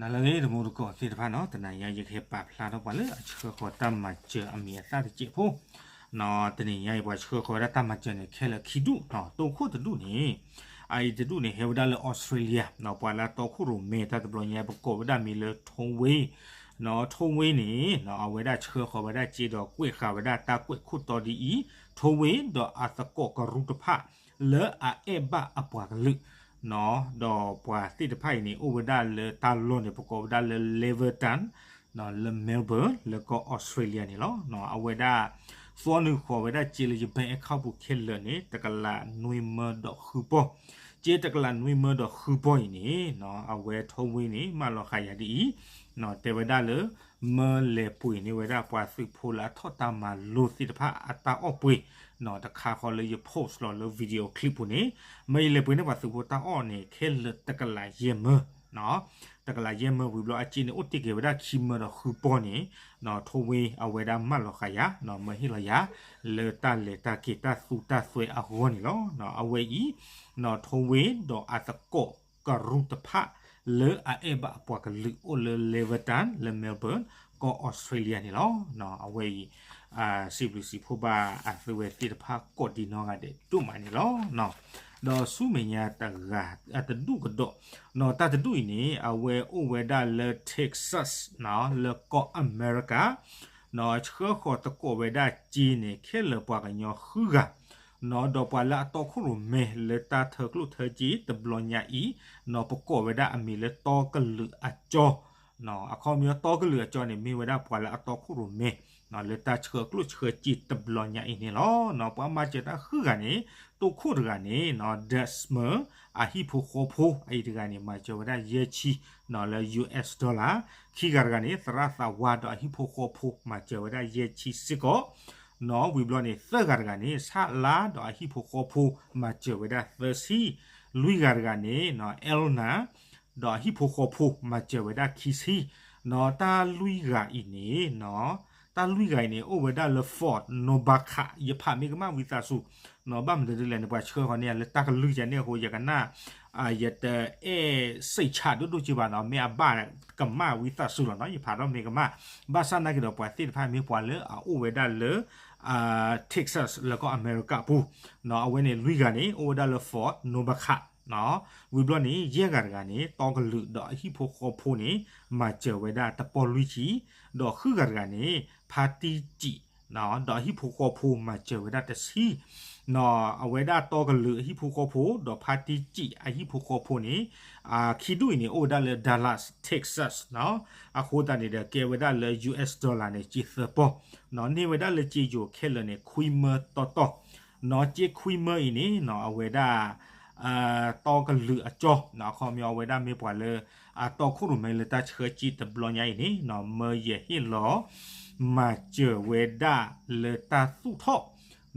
နၤလၢအဂ့ၤ တံၤသကိးသ့ၣ်တဖၣ်နီၤ, တနံၤညါအံၤ ယကဟဲပာ်ဖျါထီၣ်ပှၤလၢအဆှၢဃီၤတၢ်မၤစၢၤအမံၤအသၣ်တစဲးဖိ, တနံၤညါအံၤ ပှၤဆှၢဃီၤဝဲဒၣ်တၢ်မၤစၢၤန့ၣ် ခဲလၢာ်ခံဒူၣ်နီၤ, တိခိၣ်တဒူၣ်န့ၣ်, အအံၤတဒူၣ်န့ၣ် ဟဲဝဲဒၣ်လၢ Australia နီၤ, ပှၤလၢအတီခိၣ်ရိၣ်မဲတၢ်တဘျီညါ ပကိးဝဲဒၣ်မံၤလၢ ထိဝ့, နီၤ, ထိဝ့န့ၣ်နီၤ, အဝဲဒၣ်ဆှၢဃီၤဝဲဒၣ်စ့ဒီးကွဲးဃာ်ဝဲဒၣ်တၢ်ကွဲးခိၣ်တီဒ်အံၤ, ထိဝ့ဒီးအသကိးကရူၢ်တဖၣ် လၢအအဲၣ်ဘၣ်အပှၤကလုာ် နီၤ, ဒီးပှၤသ့ၣ်တဖၣ်အံၤန့ၣ် အိၣ်ဝဲဒၣ်လၢတၢ်လီၢ်န့ၣ် ပကိးဝဲဒၣ်လၢ Laverton နီၤ, လၢ Melbourne လၢကီၢ် Australia န့ၣ်လီၤ. အဝဲဒၣ် သွီနုာ်ဃီၤဝဲဒၣ်စ့လၢယ bank account ပူၤခဲလၢာ်န့ၣ် တကလးနွံမၢဒီးဃုပီၢ်, စ့တကလးနွံမၢဒီးဃုပီၢ်အံၤန့ၣ်နီၤ, အဝဲထိဝ့န့ၣ် မၢလီၤဃာ်ယၤဒ်အံၤ, နီၤ, တဲဝဲဒၣ်လၢ မၢလဲၤပှ့ၤန့ၢ်ဝဲဒၣ်ပှၤသုးဖိလၢအထီၣ်တၢ်မၤလိသ့ၣ်တဖၣ်အတၢ်အီၣ်ပှ့ၤ, နီၤ, တခါဃီလၢယ post လီၤလၢ video clip ပူၤန့ၣ်, မၢယလဲၤပှ့ၤန့ၢ်ပှၤသုးဖိတၢ်အီၣ်န့ၣ် ခဲလၢာ်တကလးယဲၢ်မၢ, နီၤ, တကလးယဲၢ်မၢဝံၤဘျီ အစ့န့ၣ် အိၣ်တ့ၢ်က့ၤဝဲဒၣ်ခံမၢဒီးဃုပီၢ်န့ၣ်, နီၤ, ထိဝ့အဝဲဒၣ်မၢလီၤဃာ်ယၤ, နီၤ, မၢဟ့ၣ်လီၤယၤ လၢတၢ်လဲၤတၢ်က့ၤတၢ်သူတၢ်သွဲအဂီၢ်န့ၣ်လီၤ. နီၤ, အဝဲအံၤ နီၤ, ထိဝ့ဒီးအသကိးကရူၢ်တဖၣ် လၢအအဲၣ်ဘၣ်အပှၤကလုာ်အိၣ်လၢ Laverton လၢ Melbourne ကီၢ် Australia န့ၣ်လီၤ. နီၤ, အဝဲအံၤ စံးဘျုးစံးဖှိၣ်ဘၣ်အသုဝဲသ့ၣ်တဖၣ်ကိးဒံနီၢ်ဂၤဒဲးဒိၣ်မးန့ၣ်လီၤ. နီၤ, ဒီးဆူမဲာ်ညါတဂၤ အတဒူၣ်ကဒီး, နီၤ, တၢ်တဒူၣ်အံၤန့ၣ် အဝဲအိၣ်ဝဲဒၣ်လၢ Texas နီၤ, လၢကီၢ်အမဲရကၤ, နီၤ, ဆှၢဃီၤသကိးဝဲဒၣ်စ့န့ၣ် ခဲလၢာ်ပှၤကညီဃုဂၤ, နီၤ, ဒီးပှၤလၢအတီခိၣ်ရိၣ်မဲလၢတၢ်ထၢကျိၣ်ထၢစ့တဘျီညါအံၤ, နီၤ, ပကိးဝဲဒၣ်အမံၤလၢတီကလုာ်အကၠီ, နီၤ, အခီပညီတီကလုာ်အကၠီန့ၣ် မ့ၢ်ဝဲဒၣ်ပှၤလၢအတီခိၣ်ရိၣ်မဲ နီၤ, လၢတၢ်ဆှၢကျိၣ်ဆှၢစ့တဘျီညါအံၤန့ၣ်လီၤ. နီၤ, ပှၤမၤစၢၤတၢ်ဃုဂၤန့ၣ်, တိခိၣ်တဂၤန့ၣ် နီၤ, Desmond အဟံၣ်ဖိဃီဖိ အအံၤတဂၤန့ၣ် မၤစၢၤဝဲဒၣ်ယဲၢ်ဆံ, နီၤ, လၢ US dollar, ခံဂၤတဂၤန့ၣ် သရၣ်သးဝါဒီးအဟံၣ်ဖိဃီဖိ မၤစၢၤဝဲဒၣ်ယဲၢ်ဆံစ့ၢ်ကီး, နီၤ, ဝံၤဘျီန့ၣ် သၢဂၤတဂၤန့ၣ် ဆၣ်လါဒီးအဟံၣ်ဖိဃီဖိ မၤစၢၤဝဲဒၣ်သၢဆံ, လွံၢ်ဂၤတဂၤန့ၣ် နီၤ, Elna ဒီးအဟံၣ်ဖိဃီဖိ မၤစၢၤဝဲဒၣ်ခံဆံ, နီၤ, တၢ်လွံၢ်ဂၤအံၤန့ၣ် နီၤ, တၢ်လွံၢ်ဂၤအံၤန့ၣ် အိၣ်ဝဲဒၣ်လၢ Fort Nubaka, ယဖးမ့ၢ်ကမၣ်ဝံသးစူၤ, နီၤ, ဘၣ်မနုၤဒ်လဲၣ်န့ၣ် ပှၤဆှၢဃီၤန့ၢ်ယၤလၢတၢ်ကလုၢ်ယၤန့ၣ်အဃိ ယကနၣ်, ယတအဲၣ်စံးဆးဒိၣ်ဒိၣ်က့ဘၣ်နီၤ, မ့ၢ်အဘၣ်ကမၣ်ဝံသးစူၤလီၤနီၤ, ယဖးထီၣ်မ့ၢ်ကမၣ်, ဘၣ်ဆၣ်နာ်က့ၤဒီးပှၤသ့ၣ်တဖၣ်မ့ၢ်ပှၤလၢအအိၣ်ဝဲဒၣ်လၢ Texas လၢကီၢ်အမဲရကၤပူၤ, နီၤ, အဝဲန့ၣ်လွံၢ်ဂၤန့ၣ် အိၣ်ဝဲဒၣ်လၢ Fort Nubaka, နီၤ, ဝံၤဘျီန့ၣ် ယဲၢ်ဂၤတဂၤန့ၣ် တီကလုာ်ဒီးအဟံၣ်ဖိဃီဖိန့ၣ် မၤစၢၤဝဲဒၣ်တပီၢ်လွံၢ်ဆံ, ဒီးဃုဂၤတဂၤန့ၣ် ဖါတံစံး, နီၤ, ဒီးအဟံၣ်ဖိဃီဖိမၤစၢၤဝဲဒၣ်တဆံ, နီၤ, အဝဲဒၣ်တီကလုာ်အဟံၣ်ဖိဃီဖိ ဒီးဖါတံစံးအဟံၣ်ဖိဃီဖိန့ၣ်, ခံဒူၣ်အံၤန့ၣ် အိၣ်ဝဲဒၣ်လၢ Dallas, Texas, နီၤ, အဃိသတးန့ၣ်ဒီး ကဲဝဲဒၣ်လၢ US dollar န့ၣ် စ့သၢပီၢ်, နီၤ, န့ၢ်ဝဲဒၣ်လၢစ့ယိၤခဲလၢာ်န့ၣ် ခွံမၢတီတီ, နီၤ, စ့ခွံမၢအံၤန့ၣ် နီၤ, အဝဲဒၣ် တီကလုာ်အကၠီ, နီၤ, အခီပညီအဝဲဒၣ်မ့ၢ်ပှၤလၢ အတီခိၣ်ရိၣ်မဲလၢတၢ်ဆှၢစ့တဘျီညါအံၤန့ၣ် နီၤ, မၢယဟ့ၣ်လီၤ မၤစၢၤဝဲဒၣ်လၢတၢ်သူၣ်ထီၣ်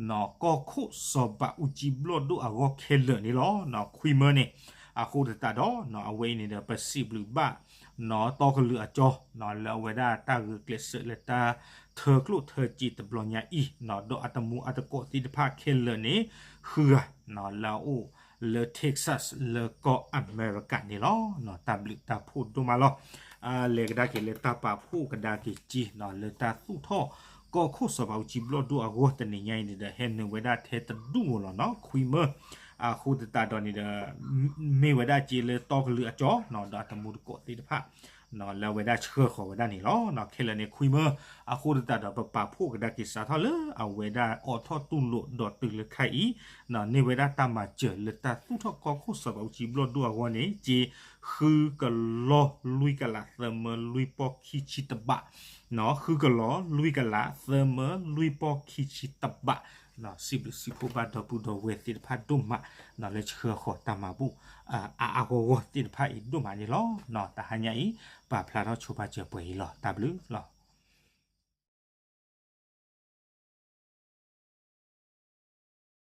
နီၤ, ကီၢ်ခိၣ်စီၤဘးအူကၠံဘျီၣ်ဒိၣ်အဂီၢ်ခဲလၢာ်န့ၣ်လီၤ. နီၤ, ခွံမၢန့ၣ်, အဃိသတးဒီး နီၤ, အဝဲအံၤန့ၣ်ဒီး ပစံးဘျုးဘၣ် နီၤ, တီကလုာ်အကၠီ, နီၤ, လၢအဝဲဒၣ်တၢ်ဂုာ်ကျဲးစၢးလၢတၢ်ထၢကျိၣ်ထၢစ့တဘျီညါအံၤ, နီၤ, ဒီးအတမူအသကိးသ့ၣ်တဖၣ်ခဲလၢာ်န့ၣ် ဃုဂၤ, နီၤ, လၢအအိၣ်လၢ Texas လၢကီၢ်အမဲရကၤန့ၣ်လီၤ. နီၤ, တၢ်ဘျုးတၢ်ဖှိၣ်ဒိၣ်မးလီၤ. လဲၤကဒါက့ၤလၢတၢ်ပာ်ဖှိၣ်ကဒါက့ၤစ့, နီၤ, လၢတၢ်သူၣ်ထီၣ် ကီၢ်ခိၣ်စီၤဘးအူကၠံဘျီၣ်ဒိၣ်အဂီၢ်တနံၤညါအံၤန့ၣ်ဒီး ဟဲနုာ်ဝဲဒၣ်ထဲတဒူၣ်ဧိၤလီၤနီၤ, ခွံမၢ, အဃိသတးဒီးန့ၣ်ဒီး မ့ၢ်ဝဲဒၣ်စ့လၢတီကလုာ်အကၠီ, နီၤ, ဒီးအတမူသကိးသ့ၣ်တဖၣ် နီၤ, လၢအဝဲဒၣ်ဆှၢဃီၤဝဲဒၣ်န့ၣ်လီၤ. နီၤ, ခဲလၢာ်န့ၣ်ခွံမၢ, အဃိသတးဒီးပပာ်ဖှိၣ်ကဒါက့ၤစးထီၣ်လၢအဝဲဒၣ်အိးထီၣ်တူၢ်လိာ်ဒီးတုၤလၢခဲအံၤ, နီၤ, န့ၢ်ဝဲဒၣ်တၢ်မၤစၢၤလၢတၢ်သူၣ်ထီၣ်ကီၢ်ခိၣ်စီၤဘးအူကၠံဘျီၣ်ဒိၣ်အဂီၢ်န့ၣ် စ့ ဃုကလီၤလွံၢ်ကလးသၢမၢလွံၢ်ပီၢ်ခံဆံတဘး, နီၤ, ဃုကလီၤလွံၢ်ကလး သၢမၢလွံၢ်ပီၢ်ခံဆံတဘး, နီၤ, စံးဘျုးစံးဖှိၣ်ဘၣ်ဒီပုၢ်ဒီဝဲၢ်သ့ၣ်တဖၣ်ဒိၣ်မး, နီၤ, လၢဆှၢဃီၤတၢ်မၤဘူၣ် အါအါဂီၢ်ဂီၢ်သ့ၣ်တဖၣ်အံၤဒိၣ်မးန့ၣ်လီၤ. နီၤ, တဟါညါအံၤ ပာ်ဖျါထီၣ်ဆိပာ်စၢၤပှဲၤအံၤလီၤ. တၢ်ဘျုးလီၤ.